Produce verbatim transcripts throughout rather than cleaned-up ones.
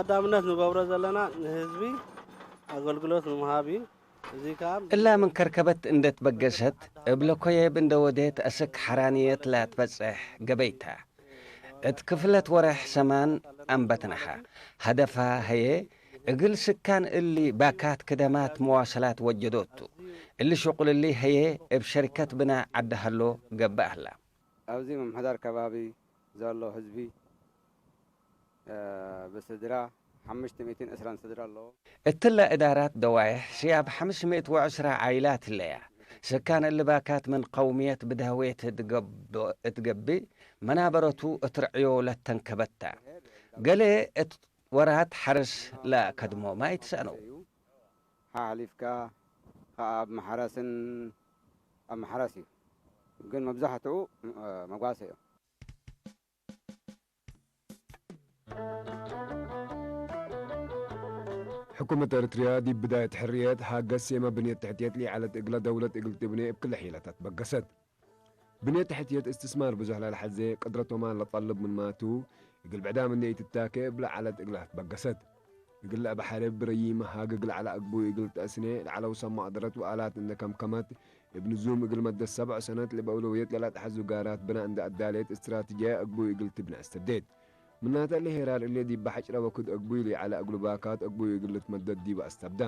ቀዳምነት ንገብሮ ዘለና ንህዝቢ ኣገልግሎት ንምሃብ እዩ። እዚ ከኣ እላ ምን ከርከበት እንዴ ትበገሰት፣ እብ ለኮየብ እንዴ ወዴት አስክ ሐራንየት ለትበጽሕ ገበይ ተ። እት ክፍለት ወሬሕ ሰማን አንበትናሃ። ሀደፋ ህዬ፣ እግል ስካን እሊ ባካት ክደማት መዋሰላት ወጀዶቱ። እሊ ሽቁል እሊ ህዬ እብ ሸሪከት ብናእ ዐድ ሀሎ ገብእ ሀላ። ኣብዚ ምምሕዳር ከባቢ ዘሎ ህዝቢ፣ እ፣ ብስድራ ሐምሽት ሚእትን ዕስራን ስድራ ኣለዎ። እትለ እዳራት ደዋይሕ ስያብ ሐምስ ሚእት ወዕስራ ዓይላት ህለያ። ስካን እሊ ባካት ምን ቀውምየት ብደህዌት እት ገብ-፣ እት ገብእ መናበረቱ እት ርዕዮ ለተንከበት ተ። ገሌ እት ወራት ሐርስ ለአከድሞ ማይ ትሰአነው። ሐ ሐሊፍካ ከአብ መሐረስን አብ መሐረስ እዩ። ግን መብዛሕትኡ፣ እ፣ መጓሰ እዩ። ሕኩመት ኤረትርያ ዲብ ብዳየት ሕርየት፣ ሃገ ሴመ ብንየት ተሕትየት ለኢዐለት እግለ ደውለት እግል ትብኔ እብ ክለ ሒለታት በገሰት። ብንየት ተሕትየት እስትስማር ብዙሕ ለለሐዜ፣ ቅድረት ወማል ለጠልብ ምንማቱ፣ እግል ብዕዳም እንዴ ኢትታኬ እብ ለዐለት እግለ ትበገሰት። እግል ለአበሐርብ ረዪም ሃገ እግል ዐለ አግቡይ እግል ተአስኔ ለዐለው ሰብ መቅደረት ወአላት እንዴ ከምከመት፣ እብ ንዙም እግል መደት ሰብዕ ሰነት ለበአውለውየት ለለአትሐዙ ጋራት ብናእ እንዴ አዳሌት፣ እስትራትጅያይ አግቡይ እግል ትብነ አስተብዴት። ምናተ እሊ ሄራር እሊ ዲብ ሐጭረ ወክድ አግቡይ ለይዐለ እግሉ ባካት አግቡይ እግል ልትመደድ ዲበ አስተብደ።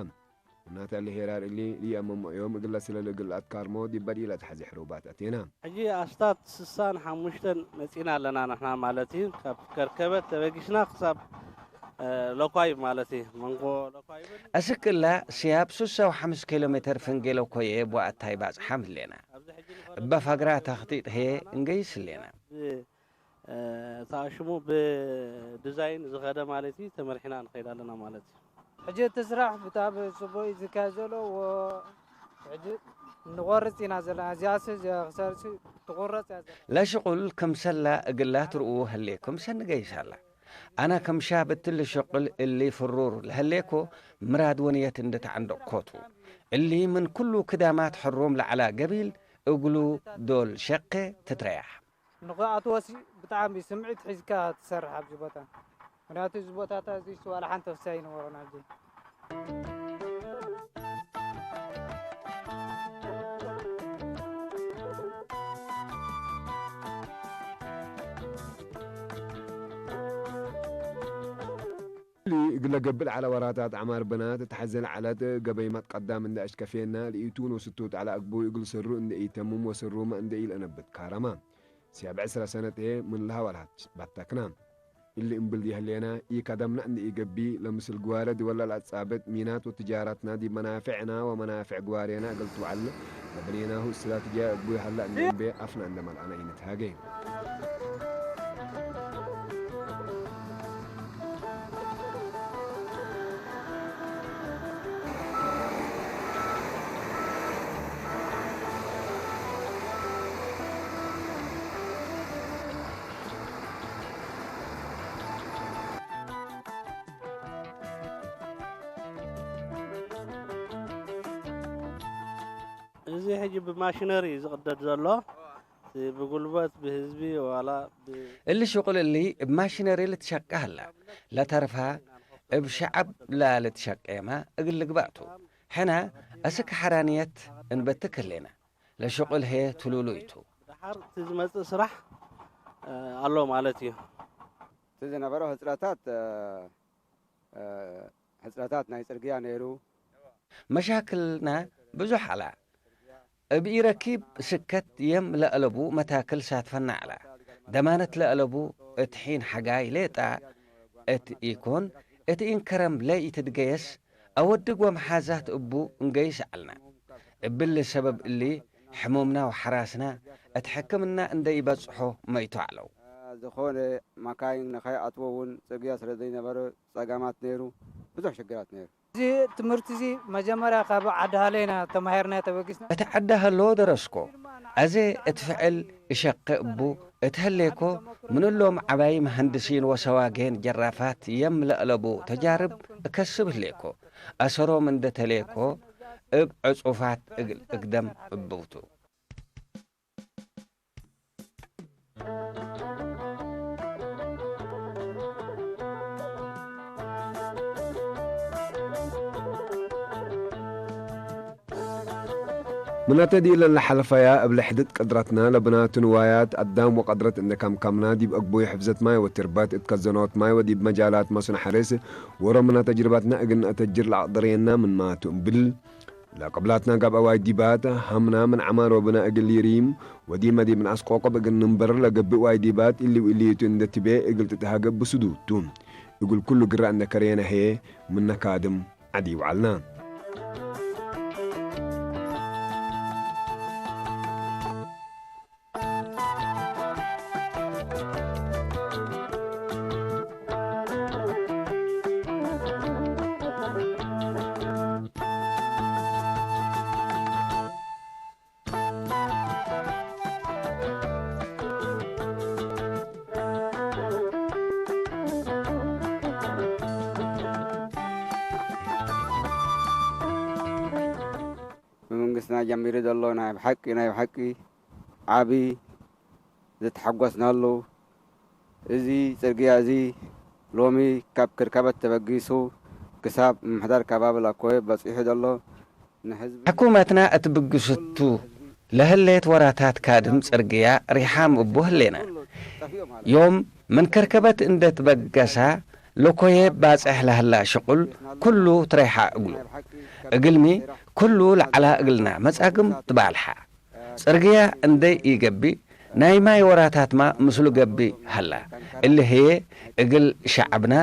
ምናተ እሊ ሄራር እሊ ለኢአመምኦዮም እግል ለስለል እግል ለአትካርሞ ዲብ በዲእ ለአትሐዜ ሕሩባት አቴና። ሕጂ አስታት ስሳን ሐሙሽተን መጺእና ኣለና ንሕና ማለት እዩ። ካብ ከርከበት ተበጊስና ክሳብ፣ እ፣ ለኳይብ ማለት እዩ። መንጎ ለኳይብን አስክ እላ ስያብ ሱሳ ወሐምስ ኪሎ ሜትር ፍንጌ ለኮየ እብ ወአታይ ባጽሓም ህሌና። እበ ፈግራ ተክጢጥ ህዬ እንገይስ ህሌና። ብ-፣ እ፣ ተአሽሙ ብዲዛይን ዝኸደ ማለት እዩ፣ ተመርሒና ንኸይድ ኣለና ማለት እዩ። ሕጂ እቲ ስራሕ ብጣዕሚ ጽቡቅ እዩ ዝካየድ ዘሎ ወ-፣ ሕጂ ንቆርጽ ኢና ዘለና። እዚኣስ እዚኣ ክሳርሲ ትቁረጽ እያ ዘላ። ለሽቁል ክምሰላ እግላ ትርኡ ህሌኩም ሰኒ ገይሳላ። አነ ክም ሻብ እትሊ ሽቅል እሊ ፍሩር ለህሌኮ ምራድ ወንየት እንዴ ተዐንደቅኮቱ። እሊ ምን ክሉ ክዳማት ሕሩም ለዐላ ገቢል እግሉ ዶል ሸቄ ትትረያሕ። ንክኣትወሲ ብጣዕሚ ስምዒት ሒዝካ ትሰርሕ ኣብዚ ቦታ። ምክንያቱ እዚ ቦታታት እዚ ዋላ ሓንቲ ክሳይ ይነበሮን ኣብዚ። እሊ እግለ ገብእ ለዐለ ወራታት ዐማር ብናት ተሐዜ ለዐለት ገበይ መትቀዳም እንዴ አሽከፌና፣ ለኢቱን ወስቱት ዐለ አግቡይ እግል ስሩ እንዴ ኢተምም ወስሩመ እንዴ ኢለአነብት ካረመ። ስያብ ዕስረ ሰነት ህዬ ምን ለሀወ ለሀት በተክነ። እሊ እምብል ዲብ ህሌነ፣ ኢከደምነ እንዴ ኢገብእ፣ ለምስል ግዋሬ ድወል ለለአጻብጥ ሚናት ወትጃረትነ ዲብ መናፌዕነ ወመናፌዕ ግዋሬነ እግል ትውዐል ለበኔናሁ እስትራትጅያይ አግቡይ ሀለ እንዴ እምቤ አፍነ እንዴ መልአነ ኢንትሃጌ። እዚ ሕጂ ብማሽነሪ እዩ ዝቅደድ ዘሎ። ብጉልበት፣ ብህዝቢ ዋላ ብ-፣ እሊ ሽቁል እሊ እብ ማሽነሪ ልትሸቄ ሀላ፣ ለተርፋ እብ ሸዐብ ለልትሸቄመ እግል ልግባእ ቱ። ሕነ አስክ ሐራንየት እንበትክ ህሌነ፣ ለሽቁል ህዬ ትሉሉይ ቱ። ደሓር እቲ ዝመጽእ ስራሕ፣ እ፣ ኣሎ ማለት እዩ። እቲ ዝነበረ ህጽረታት፣ እ፣ እ፣ ሕጽረታት ናይ ጽርግያ ነይሩ። መሻክልነ ብዙሕ ዐለ። እብ ኢረኪብ ስከት የም ለአለቡ መታክል ሳትፈነ ዐለ። ደማነት ለአለቡ እት ሒን ሐጋይ ሌጠ እት ኢኮን፣ እት ኢንከረም ለኢትትገየስ፣ አወድግ ወመሓዛት እቡ እንገይስ ዐልነ። እብሊ ሰበብ እሊ፣ ሕሙምና ወሐራስና እት ሕክምና እንዴ ኢበጽሖ መይቶ ዐለው። ዝኾነ መካይን ንከይአትወ እውን ጽግያት ስለ ዘይነበረ ጸገማት ነይሩ፣ ብዙሕ ሽግራት ነይሩ። እዚ ትምህርቲ እዚ መጀመርያ ካብ ዓዲ ሃሌና ተማሂርና ተበጊስና። እት ዓዲ ሃሎ ደረስኮ። አዜ እት ፍዕል እሸቄ እቡ እት ህሌኮ፣ ምን እሎም ዐባይ መሀንድሲን ወሰዋጌን ጀራፋት የም ለአለቡ ተጃርብ እከስብ ህሌኮ። አሰሮም እንዴ ተሌኮ እብ ዕጹፋት እግል እግደም እቡ ቱ። ምናተ ዲለን ለሐልፈያ እብ ለሕድት ቀድረትና ለብናቱ ንዋያት አዳም ወቀድረት እንደ ከምከምና፣ ዲብ አግቡይ ሕፍዘት ማይ ወትርበት እት ከዘኖት ማይ ወዲብ መጃላት መስኖ ሐርስ ወሮምና ተጅርበትና እግል ነአተጅር ለአቅደረየና ምንማቱ እምብል፣ ለቅብላትና ጋብአ ዋይዲባት ሀምና ምን ዐማር ወብና እግል ሊሪም ወዲመ ዲብ ነአስቆቅብ እግል ንንበር ለገብእ ዋይዲባት እሊ ወእሊቱ እንደ ትቤ እግል ትትሃገብ ብስዱቱ። እግል ኩሉ ግራ እንደ ከሬነ ህዬ ምነ ካድም ዐዲ ወዐልና። መንግስትና ጀሚሩ ዘሎ ናይ ብሐቂ፣ ናይ ብሐቂ ዓቢ ዘተሐጎስናሉ። እዚ ጽርግያ እዚ ሎሚ ካብ ክርከበት ተበጊሱ ክሳብ ምሕዳር ከባቢ ላኮየ በጺሑ ዘሎ። ንሕዝብ ሕኩመትና እት ብግስቱ ለህሌት ወራታት ካድም ጽርግያ ሪሓም እቡ ህሌነ። ዮም ምን ከርከበት እንዴ ትበገሳ ለኮየ ባጽሕ ለህላ ሽቁል ኩሉ ትረይሓ እግሉ። እግልሚ ኩሉ ለዐላ እግልና መጻግም ትባልሐ። ጽርግያ እንዴ ኢገብእ ናይ ማይ ወራታትማ ምስሉ ገብእ ሀላ። እሊ ህዬ እግል ሸዐብና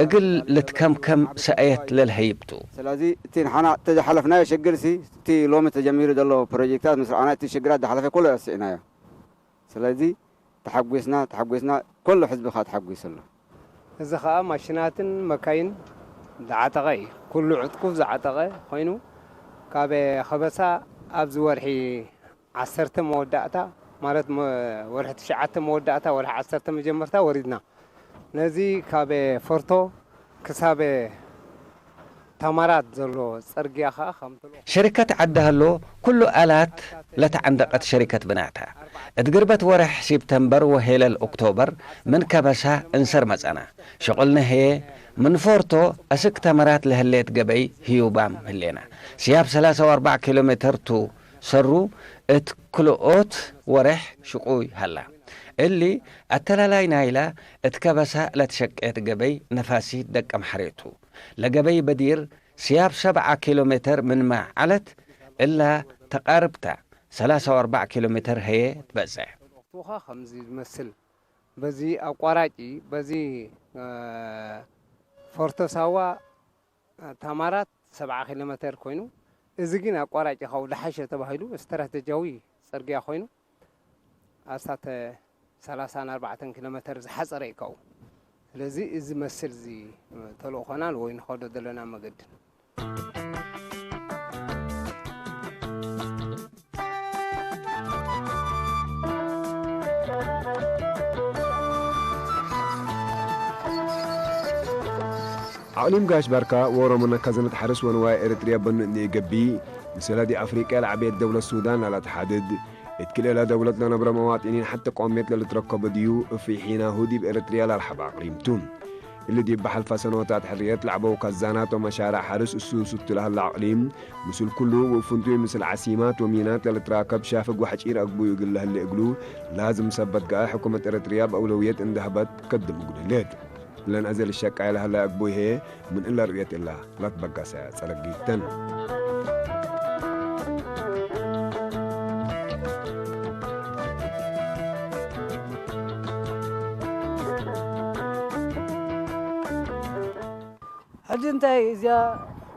እግል ልትከምከም ሰእየት ለልሀይብ ቱ። ስለዚ እቲ ንሓና እተ ሐለፍናዮ ሽግር ሲ፣ እቲ ሎሚ ተጀሚሩ ዘሎ ፕሮጀክታት ምስ ረኣና እቲ ሽግራት ደሐለፈ ኩሉ ረስዕናዮ። ስለዚ ተሐጒስና፣ ተሐጒስና፣ ኩሉ ሕዝቢ ከኣ ተሐጒሱ ኣሎ። እዚ ከኣ ማሽናትን መካይን ዝዓጠቐ እዩ። ኩሉ ዕጥቁ ዝዓጠቐ ኮይኑ፣ ካብ ከበሳ ኣብዚ ወርሒ ዐሰርተ መወዳእታ፣ ማለት መ-፣ ወርሒ ትሽዓተ መወዳእታ፣ ወርሒ ዐሰርተ መጀመርታ ወሪድና። ነዚ ካብ ፎርቶ ክሳብ ተማራት ዘሎ ጽርግያ ኸኣ ከምትሎ። ሸሪከት ዐዲ ሀሎ፣ ኩሉ ኣላት ለተዐንደቀት ሸሪከት ብናተ። እት ግርበት ወርሕ ሲፕተምበር ወሄለል ኦክቶበር ምን ከበሳ እንሰር መጸና። ሸቁልነ ህዬ ምን ፎርቶ አስክ ተመራት ለህሌት ገበይ ህዩባም ህሌና። ስያብ ሰላሳ ወአርበዕ ኪሎ ሜተር ቱ ሰሩ፣ እት ክልኦት ወሬሕ ሽቁይ ሀላ። እሊ አተላላይ ናይላ እት ከበሳ ለትሸቄት ገበይ ነፋሲት ደቀም ሐሬቱ። ለገበይ በዲር ስያብ ሰብዓ ኪሎ ሜተር ምንመ ዐለት፣ እላ ተቃርብታ ሰላሳ ወአርበዕ ኪሎ ሜተር ህዬ ትበጽሕ። ወቅቱኻ ከምዚ ዝመስል በዚ አቋራጭ በዚ፣ እ፣ ፎርቶ ሳዋ፣ እ፣ ተማራት ሰብዓ ኪሎ ሜተር ኮይኑ፣ እዚ ግን አቋራጭ ካብ ደሓሸ ተባሂሉ ስትራተጂያዊ ጽርግያ ኮይኑ፣ አስታት ሰላሳን አርባዕተን ኪሎ ሜተር ዝሓጸረ እዩ ካብኡ። ስለዚ እዚ መስል እዚ ተልእኾናን ወይ ንኸዶ ዘለና መገድን። አቅሊም ጋሽ ባርካ ዎሮምነ ከዘነት ሐርስ ወንዋይ ኤረትርያ በኑ እንዴ ኢገብእ፣ ምስል አዲ አፍሪቅያ ለዐቤት ደውለት ሱዳን ለለአትሓድድ፣ እት ክልኤለ ደውለት ለነብረ መዋጢኒን ሐቴ ቆምየት ለልትረከቦ ዲዩ፣ እብ ፊሒናሁ ዲብ ኤረትርያ ለአርሐበ አቅሊም ቱ። እሊ ዲብ በሐልፈ ሰኖታት ሕርየት ለዐበው ከዛናት ወመሻርዕ ሐርስ እሱስ እቱ ለሀለ አቅሊም፣ ምስል ኩሉ ወእብ ፍንቱይ ምስል ዐሲማት ወሚናት ለልትራከብ ሻፍግ ወሐጪር አግቡይ እግል ለህሌ እግሉ፣ ላዝም ሰበት ገአ ሕኩመት ኤረትርያ እብ አውለውየት እንዴ ሀበት ከድም እግሉ ህሌት። እለን አዜ ልሸቃየ ለሀለ አግቡይ ህዬ፣ ምን እለ ርእየት እላ ለትበገሰ ጸረጊት ተን። ሕጂ እንታይ እዚኣ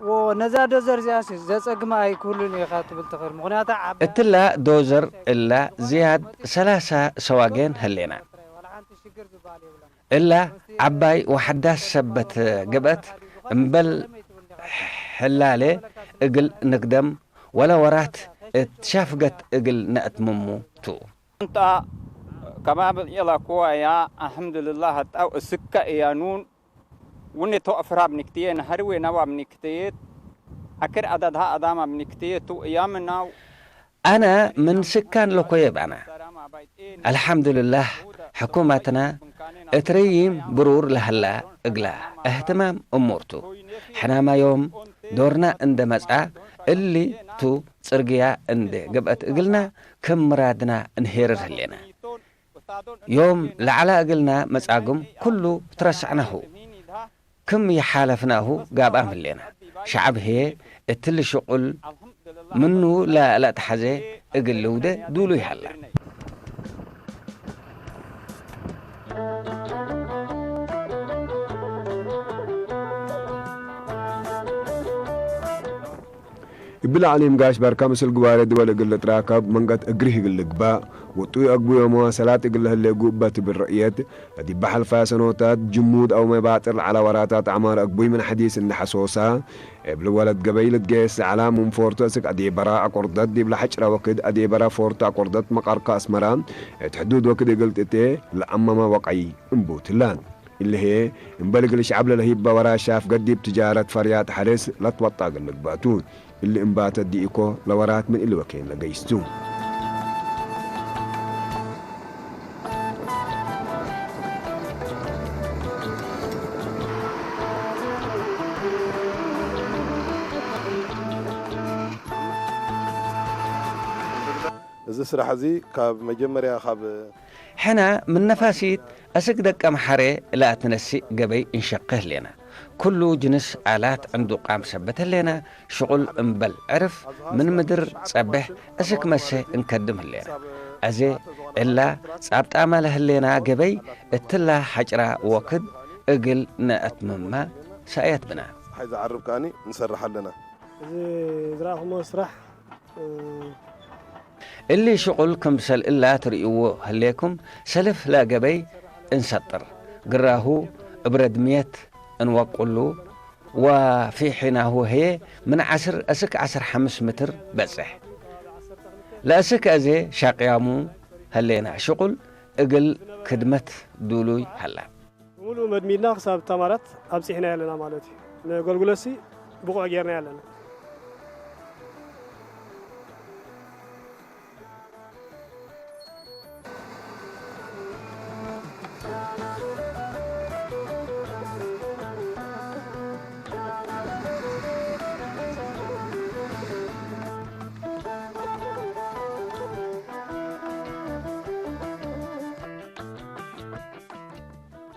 ወነዛ ዶዘር እዚኣስ ዘጸግማ ኣይክህሉን ኢኻ ትብል ትኽእል። ምኽንያቱ ዓባይ እትላ ዶዘር እላ ዝያድ ሰላሳ ሰዋጌን ህሌና። እላ ዐባይ ወሐዳስ ሰበት ገብአት እምበል ሕላሌ እግል ንክደም ወለ ወራት እት ሻፍገት እግል ነአትምሙ ቱ። እንታ ከባቢ ኢለኩወያ አልሐምዱልላህ፣ አጣው እስከ እያኑን ውኔ ቶ አፍራብ ንክትዬ፣ ነሀርዌ ነባብ ንክትዬ፣ አክር አዳድሃ አዳማብ ንክትዬ ቱ እያምናው። አነ ምን ስካን ለኮየብ አነ። አልሐምዱልላህ፣ ሕኩመትነ እት ረዪም ብሩር ለሀላ እግላ እህትማም እሙር ቱ። ሕናመ ዮም ዶርነ እንደ መጽአ፣ እሊ ቱ ጽርግያ እንዴ ገብአት እግልና ክም ምራድና እንሄርር ህሌነ። ዮም ለዐላ እግልና መጻግም ኩሉ ትረሰዕናሁ። ክም ይሓለፍናሁ ጋብኣም ህሌነ። ሸዐብ ህዬ እትሊ ሽቁል ምኑ ለለአትሐዜ እግል ልውዴ ዱሉይ ሀላ። እብ ለዐሊም ጋሽ በርከ ምስል ግዋሬ ድወል እግል ልትራከብ መንገት እግሪህ እግል ልግባእ፣ ውጡይ አግቡዮ መዋሰላት እግል ለህሌ ጉ እበ ትብል ረእየት፣ ለዲበ ሐልፋ ሰኖታት ጅሙድ አው መባጥር ለዐለ ወራታት ዐማር አግቡይ ምን ሐዲስ እንደ ሐሶሳ፣ እብ ልወለት ገበይ ልትገየስ ለዐላ ምን ፎርቶ እስክ አዴበራ አቆርደት ዲብ ለሐጭረ ወክድ አዴበራ ፎርቶ አቆርደት መቃርካ አስመራ እት ሕዱድ ወክድ እግል ትእቴ ለአመመ ወቀይ እንቡትላ። እሊ ህዬ እምበል እግል ሸዐብ ለለህይበ ወራሻፍ ገዲብ ትጃረት ፈርያት ሐርስ ለትወጣ እግል ልግባቱ። እሊ እምባተ ዲኢኮ ለወራት ምን እሊ ወኬን ለገይስ ቱ። እዚ ስራሕ እዚ ካብ መጀመርያ ካብ ሕነ ምን ነፋሲት አስክ ደቀ መሐሬ ለአትነስእ ገበይ እንሸቄ ህሌነ። ኩሉ ጅንስ አላት ዕንዱ ቃም ሰበት ህሌነ። ሽቁል እምበል ዕርፍ ምን ምድር ጸብሕ እስክ መሴ እንከድም ህሌነ። አዜ እላ ጻብጣመ ለህሌና ገበይ እትላ ሐጭራ ወክድ እግል ነአትምመ ሰእየት ብነ። ጸሓይ ዘዓርብ ከአኒ እንሰርሕ አለና። እዚ ዝረኣኹሞ ስራሕ፣ እ፣ እሊ ሽቁል ክምሰል እላ ትርእይዎ ህሌኩም፣ ሰልፍ ለገበይ እንሰጥር፣ ግራሁ እብ ረድምየት እንወቁሉ፣ ወፊሒናሁ ህዬ ምን ዐስር እስክ ዐስር ሐምስ ምትር በጽሕ። ለእስክ አዜ ሻቅያሙ ህሌና ሽቁል እግል ክድመት ዱሉይ ሀላ። ሙሉ መድሚድና ክሳብ ተማራት አብጺሕና ያለና ማለት እዩ። ንገልግሎትሲ ብቑዕ ጌርና ያለና።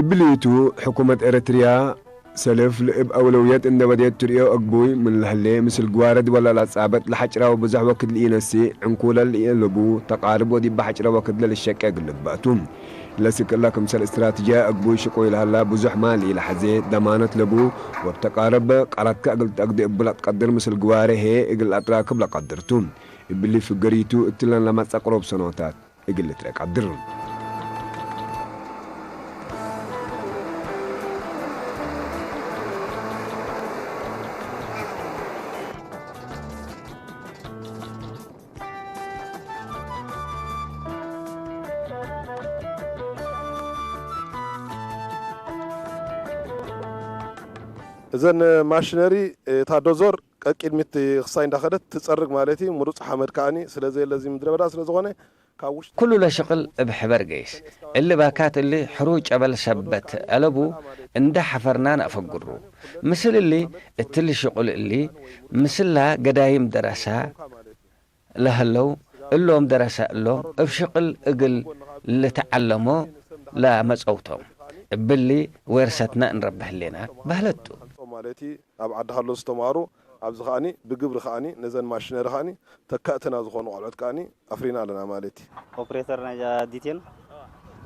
እብሊቱ፣ ሕኩመት ኤረትርያ ሰልፍ ለእብ አውለውየት እንዴ ወዴት ትርእዮ አግቡይ ምን ለህሌ፣ ምስል ግዋረድ ወለ ለጻበጥ ለሐጭራው ብዙሕ ወክድ ለኢነስእ፣ ዕንኩለ ለኢአለቡ፣ ተቃርብ ወዲበ ሐጭረ ወክድ ለልሸቄ እግል ልግባእ ቱ። ለስክ እለ ክምሰል እስትራትጅያይ አግቡይ ሽቁይ ለሀላ ብዙሕ ማል ኢለሐዜ፣ ደማነት ለቡ፣ ወእብ ተቃርብ ቀረትከ እግል ተአግዴ እቡ ለትቀድር ምስል ግዋሬ ህዬ እግል ለአትራክብ ለቀድር ቱ። እብሊ ፍገሪቱ እትለን ለመጸ ቅሩብ ሰኖታት እግል ልትረቀድር። እዘን ማሽነሪ፣ እታ ዶዞር ቀቅድሚት ክሳይ እንዳኸደት ትጸርግ ማለት እዩ። ምሩጽ ሓመድ ከኣኒ ስለዘየለ እዚ ምድረ በዳ ስለዝኾነ፣ ካብ ውሽጥ ኩሉ ለሽቅል እብ ሕበር ገይስ። እሊ ባካት እሊ ሕሩይ ጨበል ሰበት አለቡ እንደ ሐፈርና ነአፈግሩ። ምስል እሊ እትሊ ሽቅል እሊ ምስላ ገዳይም ደረሳ ለሀለው እሎም ደረሰ እሎም እብ ሽቅል እግል ልትዐለሞ ለመጸውቶም። እብሊ ዌርሰትነ እንረቢ ህሌና በህለት ቱ። ማለት ኣብ ዓዲ ሃሎ ዝተማሩ ኣብዚ ከኣኒ ብግብሪ ከኣኒ ነዘን ማሽነሪ ከኣኒ ተካእትና ዝኾኑ ቆልዑት ከኣኒ ኣፍሪና ኣለና ማለት እዩ። ኦፕሬተር ናይዛ ዲቴን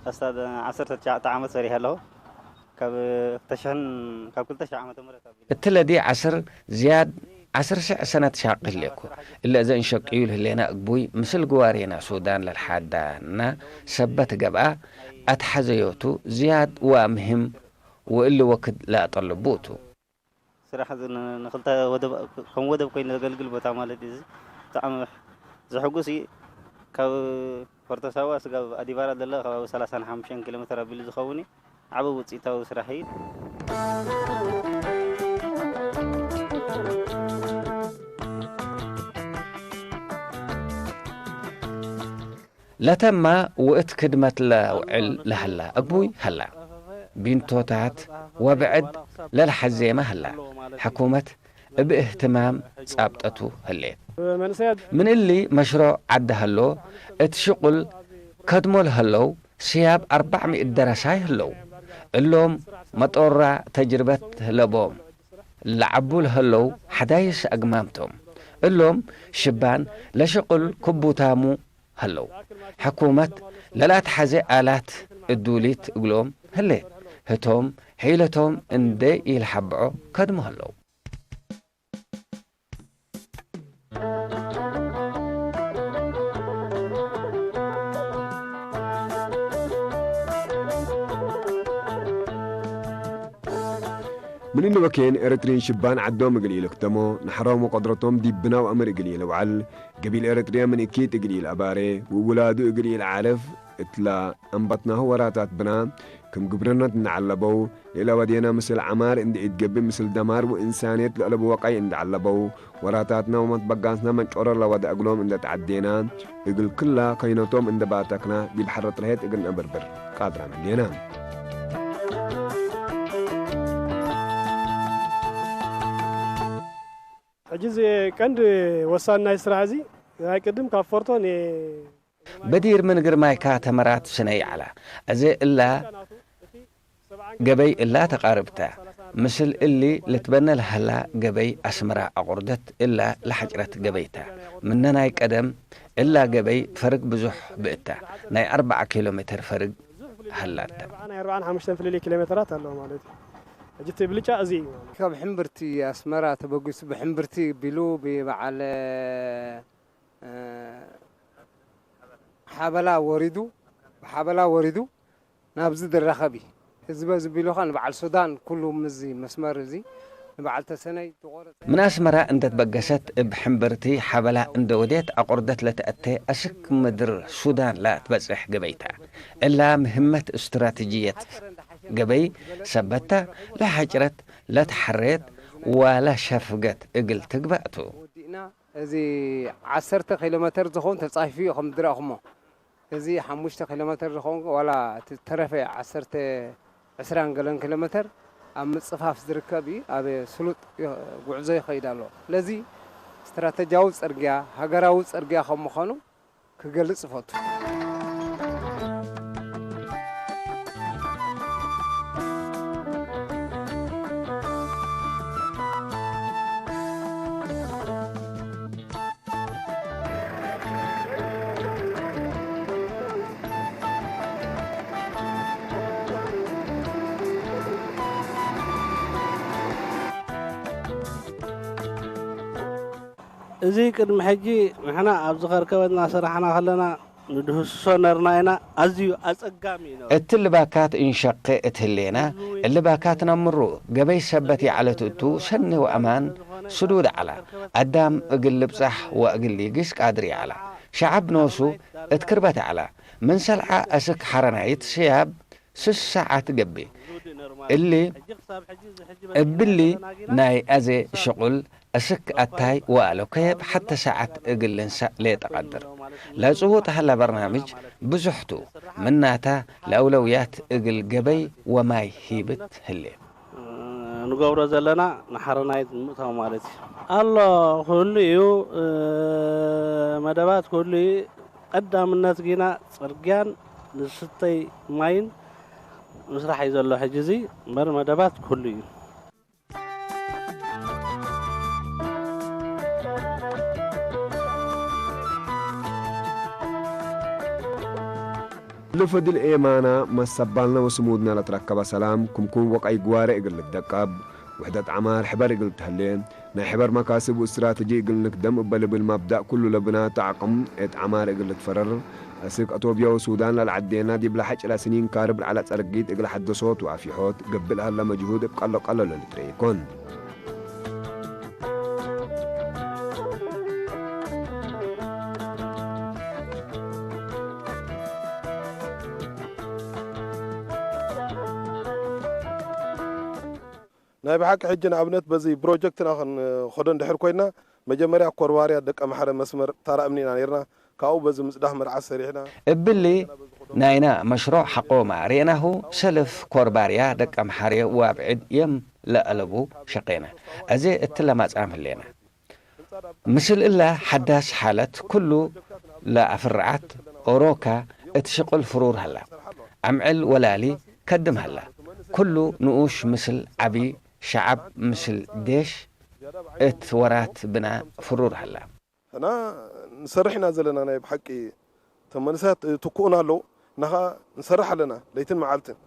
ኣስታት ዓሰርተ ትሽዓተ ዓመት ሰሪሐ ኣለኹ። ካብ ክልተ ሽሕን፣ ካብ ክልተ ሽሕ ዓመተ ምህረት ኣቢለ። እትለ ዲ ዐስር ዝያድ ዐስር ሽሕ ሰነት ሻቂ ህሌኩ። እለ እዘ እንሸቅዩ ለህሌና እግቡይ፣ ምስል ግዋሬና ሱዳን ለልሓዳና ሰበት ገብአ፣ አትሐዘዮቱ ዝያድ ወአምህም ወእሊ ወክድ ለአጠልቡ ቱ። ስራሕ ን-፣ ንክልተ ወደብ፣ ከም ወደብ ኮይኑ ዘገልግል ቦታ ማለት እዩ። እዚ ብጣዕሚ ዘሐጉስ እዩ። ካብ ፎርቶ ሳዋ ስጋብ ኣዲባራ ደለ ከባቢ ሰላሳን ሓሙሽተን ኪሎ ሜትር ኣቢሉ ዝኸውን እዩ። ዓቢ ውጽኢታዊ ስራሕ እዩ። ለተማ ወእት ክድመት ለውዕል ለሀላ እግቡይ ሀላ። ቢንቶታት ወብዕድ ለልሐዜመ ሀላ። ሕኩመት እብ እህትማም ጻብጠቱ ህሌት። ምን እሊ መሽሮዕ ዐድ ሀሎ፣ እት ሽቁል ከድሞ ለሀለው ስያብ አርበዕ ምእት ደረሳይ ህለው። እሎም መጦራ ተጅርበት ለቦም ለዐቡ ለሀለው ሐዳይስ አግማም ቶም። እሎም ሽባን ለሽቁል ክቡታሙ ሀለው። ሕኩመት ለለአትሐዜ አላት እዱሊት እግሎም ህሌት። ህቶም ሒለቶም እንዴ ኢለሐብዖ ከድሞ ሀለው። ምን እሊ ወኬን ኤረትርዪን ሽባን ዐዶም እግል ኢልክደሞ፣ ነሐሮም ወቀድረቶም ዲብ ብናው አምር እግል ኢልውዐል፣ ገቢል ኤረትርየ ምን እኪት እግል ኢልአባሬ ወውላዱ እግል ኢልዓርፍ፣ እትለ አንበትናሁ ወራታት ብና፣ ክም ግብርነት እንደ ዐለበው፣ ለእለ ወዴና ምስል ዐማር እንደ ኢትገብእ፣ ምስል ደማር ወእንሳንየት ለእለቡ ወቀይ እንደ ዐለበው፣ ወራታትና ወመትበጋንትና መንጮረር ለወደ እግሎም እንደ ተዐዴና፣ እግል ክላ ከይነቶም እንደ ባተክና፣ ዲብ ሐረት ለሄት እግል ነብርብር ቃድራን ህሌና። ሕጂ እዚ ቀንድ ወሳን ናይ ስራሕ እዚ ናይ ቅድም ካብ ፎርቶ ኔ በዲር ምን ግርማይካ ተመራት ስነይ ዐላ። አዜ እላ ገበይ እላ ተቃርብ ተ። ምስል እሊ ልትበነ ለሀላ ገበይ አስመራ አቁርደት እላ ለሐጭረት ገበይ ተ። ምነ ናይ ቀደም እላ ገበይ ፈርግ ብዙሕ ብእተ። ናይ አርበዓ ኪሎ ሜትር ፈርግ ሀላተ። ናይ አርበዓን ሓሙሽተን ፍልልይ ኪሎ ሜትራት ኣለዎ ማለት እዩ። ሕጂ እቲ ብልጫ እዚ እዩ ማለት እዩ። ካብ ሕምብርቲ ኣስመራ ተበጊሱ ብሕምብርቲ ቢሉ ብበዓል፣ እ፣ ሓበላ ወሪዱ፣ ብሓበላ ወሪዱ ናብዚ ዝረኸብ እዩ። ህዝበ እዚ ቢሉኻ ንበዓል ሱዳን ኩሉ ምዚ መስመር እዚ ንበዓል ተሰነይ ትቆረጸ። ምን አስመራ እንደ ትበገሰት እብ ሕምብርቲ ሓበላ እንደ ወዴት አቁርደት ለተአቴ አስክ ምድር ሱዳን ለትበጽሕ ገበይ ተ። እላ ምህመት እስትራትጅየት ገበይ ሰበት ተ፣ ለሐጭረት ለተሐሬት ወለሸፍገት እግል ትግበእ ቱ። ወዲእና እዚ ዐሰርተ ኪሎ ሜተር ዝኸውን ተጻፊፉ እዩ ከም ድረእኹሞ። እዚ ሓሙሽተ ኪሎ ሜተር ዝኸውን ዋላ እቲ ተረፈ ዐሰርተ ዕስራን ገለን ኪሎ ሜተር ኣብ ምጽፋፍ ዝርከብ እዩ። ኣብ ስሉጥ ጉዕዞ ይኸይድ ኣሎ። ስለዚ ስትራተጂያዊ ጽርግያ፣ ሃገራዊ ጽርግያ ከም ምዃኑ ክገልጽ እፈቱ። እዚ ቅድሚ ሕጂ ንሕና ኣብዚ ከርከበት እናሰራሕና ከለና ንድህስሶ ነርና ኢና። ኣዝዩ ኣጸጋሚ እዩ ነበረ። እትሊ ባካት እንሸቄ እት ህሌና፣ እሊ ባካት ነምሩ፣ ገበይ ሰበት ይዐለት እቱ፣ ሰኒ ወአማን ስዱድ ዐላ። አዳም እግል ልብጸሕ ወእግል ሊግስ ቃድር ይዐላ። ሸዐብ ኖሱ እት ክርበት ዐላ። ምን ሰልዓ አስክ ሐረናይት ስያብ ስስ ሰዓት ገብእ። እሊ እብሊ ናይ አዜ ሽቁል እስክ አታይ ወአለኮ ሐተ ሰዓት እግል ልንሰእ ሌጠ ቀድር። ለጽቡጥ ሀለ በርናምጅ ብዙሕ ቱ፣ ምናተ ለአውለውያት እግል ገበይ ወማይ ሂብት ህሌት። ንገብሮ ዘለና ንሐረናይት ንምእታው ማለት እዩ። ኣሎ ኩሉ እዩ፣ መደባት ኩሉ እዩ። ቀዳምነት ጊና ጽርግያን ንስተይ ማይን ምስራሕ እዩ ዘሎ። ሕጂ እዚ እምበር መደባት ኩሉ እዩ። እሊ ፈድል ኤማና መሰባልና ወስሙድና ለትረከበ ሰላም፣ ክምኩም ወቀይ ግዋሬ እግል ልትደቀብ፣ ውሕደት ዐማር ሕበር እግል ተህሌ፣ ናይ ሕበር መካስብ ወእስትራተጂ እግል ንክደም እበ ልብል መብዳእ ኩሉ ለብናተ አቅም እት ዐማር እግል ልትፈረር፣ አስክ አቶብያ ወሱዳን ለልዐዴና ዲብለ ሐጭለ ስኒን ካርብ ለዐለ ጸርጊት እግል ሐደሶት ወአፊሖት ገብእ ለሀለ መጅሁድ እብ ቀሎ ቀሎ ለልትረኤ ኢኮን። ናይ ብሓቂ ሕጂ ንኣብነት በዚ ፕሮጀክትና ክንኸዶ እንድሕር ኮይና፣ መጀመርያ ኮርባርያ ደቀምሓረ መስመር ታራ እምኒ ኢና ነይርና። ካብኡ በዚ ምጽዳህ መርዓት ሰሪሕና። እብሊ ናይና መሽሮዕ ሐቆመ ርኤናሁ፣ ሰልፍ ኮርባርያ ደቀምሓረ ወአብዕድ የም ለአለቡ ሸቄነ። አዜ እትለ ማጽአም ህሌነ። ምስል እለ ሐዳስ ሓለት ክሉ ለአፍርዐት ኦሮካ እት ሽቅል ፍሩር ሀላ። አምዕል ወላሊ ከድም ሀላ። ክሉ ንኡሽ ምስል ዐቢ፣ ሸዐብ ምስል ዴሽ እት ወራት ብና ፍሩር ሀላ። ሕና ንሰርሕ ኢና ዘለና፣ ናይ ብሓቂ ተመንሳት ትኩኡና ኣለዉ። እና ኸኣ ንሰርሕ ኣለና ለይትን መዓልትን።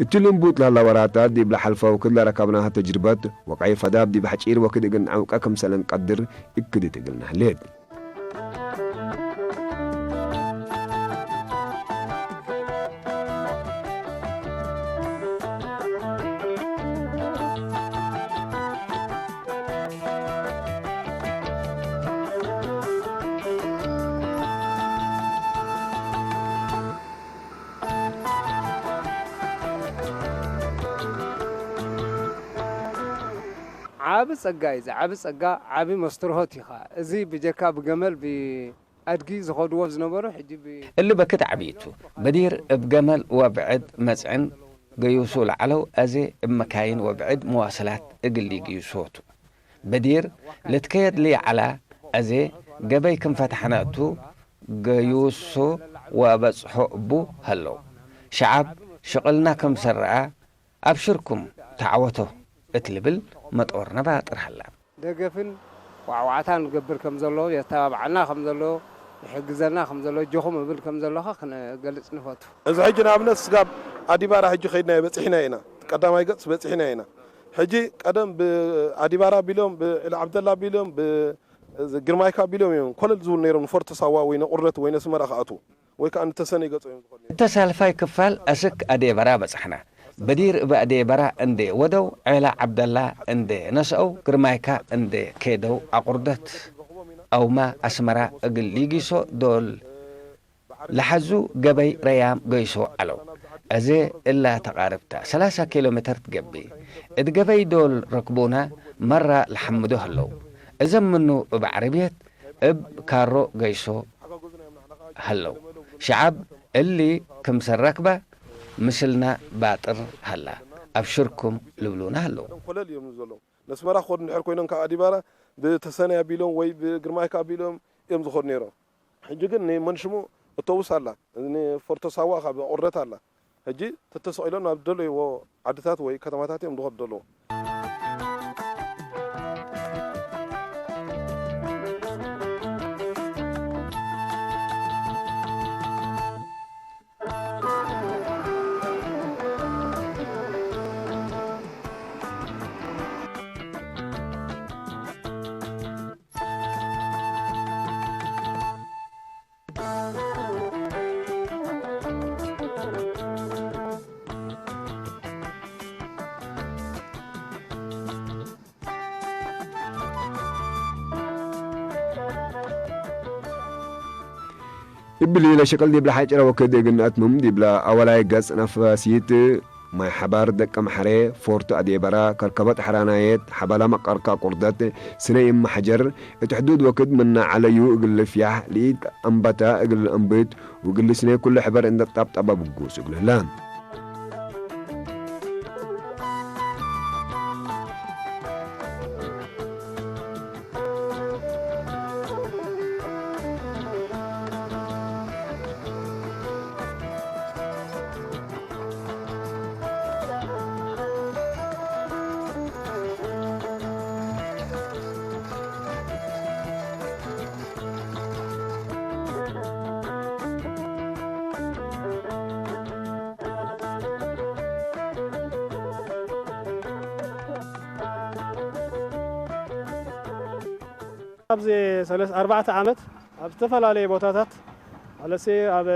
እት ልንቡጥ ለህላ ወራታት ዲብ ለሐልፈ ወክድ ለረከብናሀ ተጅርበት ወቀይ ፈዳብ ዲብ ሐጪር ወክድ እግል ነዐውቀ ክምሰል እንቀድር እክድት እግልነ ህሌት። ዓቢ ጸጋ እዩ። እዚ ዓቢ ጸጋ፣ ዓቢ መስትርሆት ኢኻ። እዚ ብጀካ ብገመል፣ ብኣድጊ ዝኸድዎ ዝነበሩ፣ ሕጂ ብ- እሊ በክት ዓቢ ቱ። በዲር እብ ገመል ወብዕድ መጽዕን ገዩሱ ለዐለው፣ አዜ እብ መካይን ወብዕድ መዋስላት እግል ሊግዩሶ ቱ። በዲር ልትከየድ ሊዐላ፣ አዜ ገበይ ክም ፈትሐነ እቱ፣ ገዩሶ ወአበጽሖ እቡ ሀለው። ሸዐብ ሽቅልና ክም ሰረአ፣ አብሽርኩም ተዐወቶ እት ልብል መጦርነ ባጥር ሀላ። ደገፍን ዋዕዋዕታን ገብር ከም ዘሎ፣ የተባብዓና ከም ዘሎ፣ ይሕግዘና ከም ዘሎ፣ እጆኹም እብል ከም ዘለኹ ክነገልጽ ንፈቱ። እዚ ሕጂ ንኣብነት ስጋብ ኣዲባራ ሕጂ ኸይድናዮ በጺሕናዮ ኢና። ቀዳማይ ገጽ በጺሕናዮ ኢና። ሕጂ ቀደም ብኣዲባራ ቢሎም፣ ብዕሊ ዓብደላ ቢሎም፣ ብ-፣ ግርማይካ ቢሎም እዮም ኮለል ዝብሉ ነይሮም፣ ንፎርቶ ሳዋ ወይ ነቁርደት ወይ ነስመራ ክኣትዉ። ወይ ከኣ ንተሰነይ ገጾ እዮም ዝኾኑ። እተ ሳልፋይ ክፋል አስክ አዴበራ በጽሕነ። በዲር እብ አዴበራ እንዴ ወደው፣ ዔላ ዐብደላ እንዴ ነስአው፣ ግርማይካ እንዴ ኬደው፣ አቁርደት አውመ አስመራ እግል ሊጊሶ ዶል ለሐዙ ገበይ ረያም ገይሶ ዐለው። አዜ እላ ተቃርብ ተ፣ ሰላሳ ኪሎ ሜትር ትገብእ። እት ገበይ ዶል ረክቡነ መራ ለሐምዶ ህለው። እዘም ምኑ እብ ዐረብየት እብ ካሮ ገይሶ ሀለው። ሸዐብ እሊ ክምሰል ረክበ ምስልነ ባጥር ሀላ፣ አብሽርኩም ልብሉነ ሀለው። ኮለል እዮም ዘለዉ። ነስመራ ክኸዱ እንድሕር ኮይኖም ካብ ኣዲባራ ብተሰነይ ኣቢሎም ወይ ብግርማይካ ኣቢሎም እዮም ዝኸዱ ነይሮም። ሕጂ ግን ንመንሽሙ እቶቡስ ኣላ፣ ንፎርቶ ሳዋ ካብ ቁርደት ኣላ። ሕጂ ተተሰቂሎም ናብ ደለይዎ ዓድታት ወይ ከተማታት እዮም ዝኸዱ ዘለዉ። እብሊ ለሽቅል ዲብለ ሐጭረ ወክድ እግል ነአትምም፣ ዲብለ አወላይ ገጽ ነፈሲት ማይ ሐባር፣ ደቀ መሐሬ፣ ፎርቱ አዴበራ፣ ከርከበት ሐራናየት፣ ሐበላ መቀርካ ቁርደት፣ ስነ እም ሐጀር፣ እት ሕዱድ ወክድ ምነ ዐለዩ እግል ልፍያሕ፣ ለኢት አንበተ እግል አንብት፣ ወእግል ልስኔ ኩሉ ሕበር እንዴ ጠብጠበ ብጉስ እግል ህለ። ኣብዚ ሰለስ-፣ ኣርባዕተ ዓመት ኣብ ዝተፈላለየ ቦታታት፣ ኣለሲ ኣብ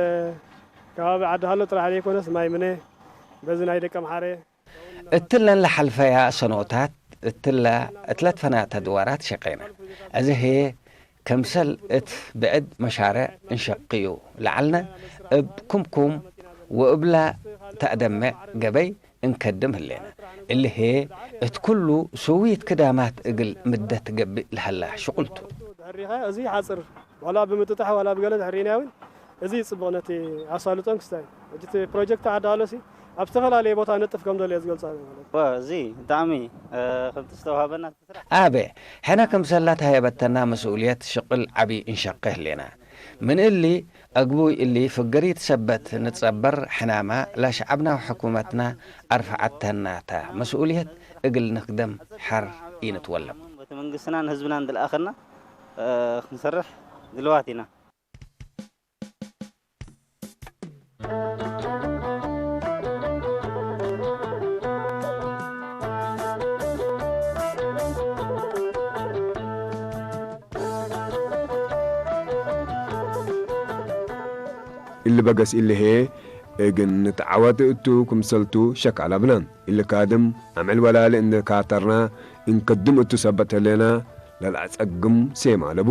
ከባቢ ዓዲ ሃሎ ጥራሕ ዘይኮነስ፣ ማይ ምነ፣ በዚ ናይ ደቀ ምሓረ፣ እትለን ለሐልፈያ ሰኖታት እትለ፣ እትለ ትፈናተ ድዋራት ሸቄነ። እዚ ህዬ፣ ክምሰል እት ብዕድ መሻርዕ እንሸቅዩ ለዐልነ፣ እብ ክምኩም ወእብላ ተአደምዕ ገበይ እንከድም ህሌነ። እሊ ህዬ እት ኩሉ ስውይት ክዳማት እግል ምደት ገብእ ለሀላ ሽቁል ቱ። ድሕሪኸ እዚ ሐጽር ዋላ ብምጥጣሕ ዋላ ብገለ ድሕሪና እውን እዚ ጽቡቕ ነቲ ኣሳልጦን ክስታይ። ሕጂ እቲ ፕሮጀክት ዓዲ ሃሎሲ ኣብ ዝተፈላለየ ቦታ ነጥፍ ከም ደለየ ዝገልጻ ማለት። ወ፣ እዚ ብጣዕሚ፣ እ፣ ክም ትስተውሃበና ትስራሕ። አቤ፣ ሕነ ክምሰል ለተሀየበተና መስኡልየት ሽቅል ዐቢ እንሸቄ ህሌና። ምን እሊ፣ አግቡይ እሊ ፍግሪት ሰበት ንትጸበር ሕናመ ለሸዐብና ወሕኩመትና አርፈዐተና ተ። መስኡልየት እግል ንክደም ሐር ኢንትወለብ። ወቲ መንግስትናን ህዝብናን እንዴ ለአከና፣ እ፣ ክንሰርሕ ድልዋት ኢና። እሊ በገስ እሊ ህዬ እግል ንትዓወት እቱ ክምሰልቱ ሸክ አለብነ። እሊ ካድም አምዕል ወላሊ እንዴ ካተርነ እንከድም እቱ ሰበት ህሌነ ለለአጸግም ሴም አለቡ።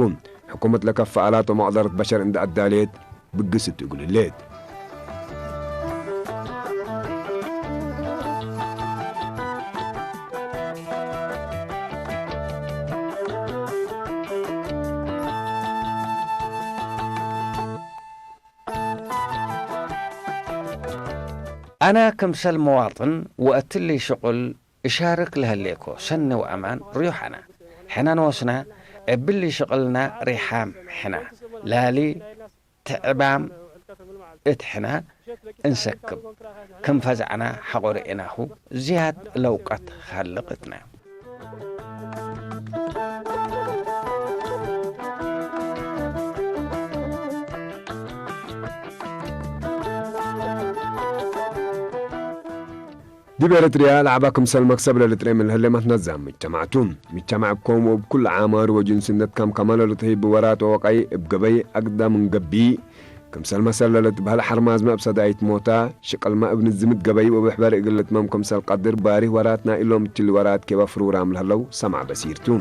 ሕኩመት ለከፈ አላት ወመቅደረት በሸር እንዴ አዳሌት ብግስ እቱ እግል ህሌት። አነ ክምሰል መዋጥን ወእትሊ ሽቁል እሻርክ ለህሌኮ ሰኒ ወአማን ርዩሕ አነ። ሕነ ኖስነ እብሊ ሽቅልና ሪሓም ሕነ ላሊ ትዕባም እት ሕነ እንሰክብ ክም ፈዝዐነ ሐቆ ርኤናሁ ዝያድ ለውቀት ኻልቅ እትነ። ዲብ ኤረትርያ ለዐበ ክምሰል መክሰብ ለልጥሬ ምን ለህሌ መትነዛም ምጅተማዕ ቱ። ምጅተማዕ እብ ኮም ወእብ ኩሉ ዓማሩ ወጅንስነት ከምከመ ለልትሀይብ ወራት ወወቃይ እብ ገበይ አግዳ ምን ገብእ፣ ክምሰል መሰል ለልትበህል ሐርማዝመ እብ ሰዳይት ሞታ፣ ሽቅልመ እብ ንዝምት ገበይ ወብሕበር እግል ልትመም ክምሰል ቀድር ባሪህ ወራት ናይ እሎም እትሊ ወራት ኬበ ፍሩራም ለህለው ሰማዕ በሲር ቱ።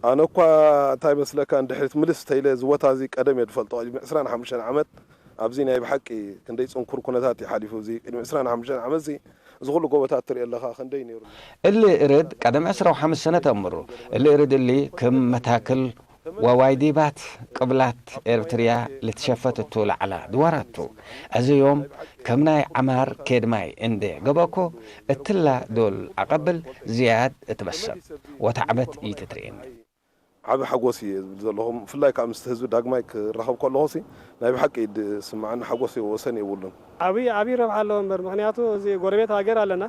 አነ እኳ እንታይ መስለካ፣ እንድሕሪት ምልስ ተይለ፣ እዚ ቦታ እዚ ቀደም እየ ዝፈልጦ። ቅድሚ ዕስራን ሓሙሽተን ዓመት ኣብዚ ናይ ብሓቂ ክንደይ ጽንኩር ኩነታት እዩ ሓሊፉ። እዚ ቅድሚ ዕስራን ሓሙሽተን ዓመት እዚ፣ እዚ ኩሉ ጎቦታት ትርኢ ኣለኻ፣ ክንደይ ነይሩ። እሊ እርድ ቀደም ዕስራ ወሐምስ ሰነ ተአምሩ። እሊ እርድ እሊ ክም መታክል ወዋይዲባት ቅብላት ኤርትርያ ልትሸፈት እቱ ለዐላ ድዋራት ቱ። አዜ ዮም ከም ናይ ዐማር ኬድማይ እንዴ ገብአኮ፣ እትላ ዶል አቀብል ዝያድ እትበሰም ወተዕበት ኢትትርኤኒ። ዐቢ ሐጎስ እየ ዝብል ዘለኹ። ብፍላይ ከኣ ምስቲ ህዝቢ ዳግማይ ክራኸብ ከለኹሲ ናይ ብሓቂ ድስምዓኒ ሓጎስ ወሰን የብሉን። ዐቢ፣ ዐቢ ረብሓ ኣለዎ እምበር፣ ምኽንያቱ እዚ ጎረቤት ሃገር ኣለና።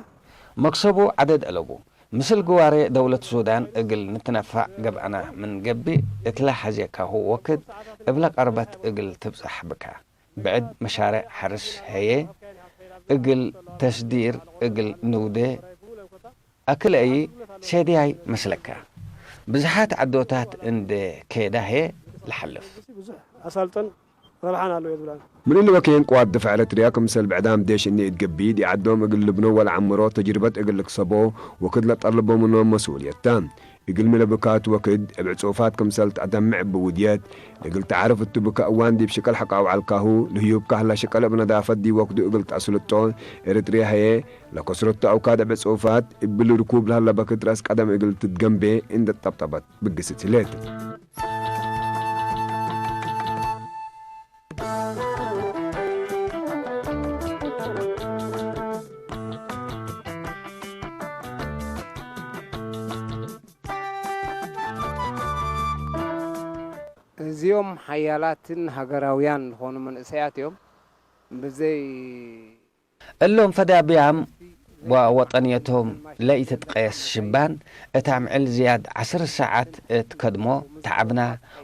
መክሰቡ ዐደድ አለቡ። ምስል ግዋሬ ደውለት ሱዳን እግል ንትነፋዕ ገብአና ምን ገብእ፣ እትለ ሐዜካሁ ወክድ እብለ ቀርበት እግል ትብጸሕ ብካ። ብዕድ መሻሬዕ ሐርስ ህዬ እግል ተስዲር እግል ንውዴ አክልአዪ ሴድያይ መስለከ። ብዝሓት ዐዶታት እንዴ ኬዳ ህዬ ለሐልፍ። ብዙሕ አሳልጦን ረብሓን አለው የድብላን። ምን እሊ ወኬን ቅዋት ድፈዕ ኤረትርያ ክምሰል ብዕዳም ዴሽ እኒ እት ገብእ፣ ዲብ ዐዶም እግል ልብኖ ወለዐምሮ፣ ተጅርበት እግል ልክሰቦ ወክድ ለጠልቦ ምኖም መስኡልየት ተ። እግልሚ ለብካቱ ወክድ እብ ዕጹፋት ክምሰል ተአደምዕ እብ ውድየት፣ እግል ተዓርፍ እቱ ብከ እዋን ዲብ ሽቅል ሐቃ አውዐልካሁ፣ ለህዩብካ ህለ ሽቅል እብ ነዳፈት ዲብ ወክዱ እግል ተአስልጦ፣ ኤረትርያ ህዬ ለከስረቱ አውካድ እብ ዕጹፋት፣ እብሊ ርኩብ ለሀለ በክት ረአስ ቀደም እግል ትትገንቤ እንዴ ጠብጠበት ብግስት ህሌት። እዚዮም ሐያላትን ሀገራውያን ዝኾኑ መንእሰያት እዮም። ብዘይ እሎም ፈዳብያም ወወጠንየቶም ለኢትትቀየስ ሽባን፣ እት አምዕል ዝያድ ዐስር ሰዓት እት ከድሞ ተዐብና፣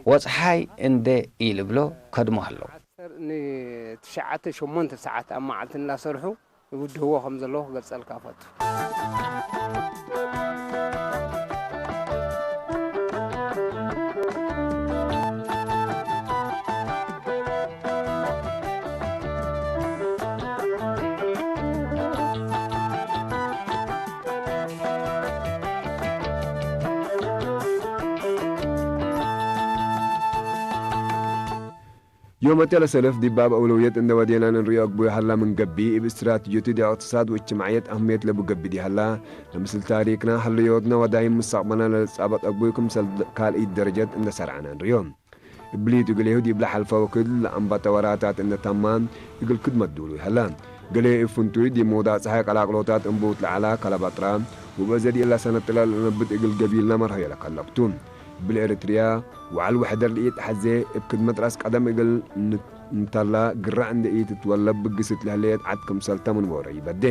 ወጸሓይ እንዴ ኢልብሎ ከድሞ ሀለው። ዐሰር ንትሽዓተ ሸሞንተ ሰዓት ኣብ መዓልቲ እናሰርሑ ይውድህዎ ከም ዘለዉ ክገልጸልካ እፈቱ። ዮመቴ ለሰልፍ ዲብ ባብ አውለውየት እንዴ ወዴና ለእንርእዮ አግቡይ ሀላ ምን ገብእ፣ እብ እስትራትጅዮቱ ዲብ እቅትሳድ ወእጅትማዕየት አህምየት ለቡ ገብእ ዲብ ሀላ፣ ለምስል ታሪክና፣ ሀለዮትና ወዳይም ምስተቅበልና ለልትጻበጥ አግቡይ ክምሰል ካልኢት ደረጀት እንዴ ሰርዐነ እንርእዮ። እብሊቱ እግሌሁ ዲብ ለሐልፈ ወክድ ለአንበተ ወራታት እንዴ ተማ፣ እግል ክድመት ዱሉይ ሀላ። ገሌ እብ ፍንቱይ ዲብ መውዳቅ ጸሓይ ቀላቅሎታት እንቡት ለዐላ ከለበጥራ፣ ወበዘ ዲብ እለ ሰነት ጥለ ለነብት እግል ገቢልነ መርሀዮ ለከለቅቱ። እብሊ ኤረትርያ፣ ወዐል ወሕደር ለኢተሐዜ፣ እብ ክድመት ራስ ቀደም እግል ን-፣ ንተላ፣ ግረ እንዴ ኢትትወለብ ብግስት ለህሌት ዐድ ክምሰልተ ምን ዎሮ ኢበዴ።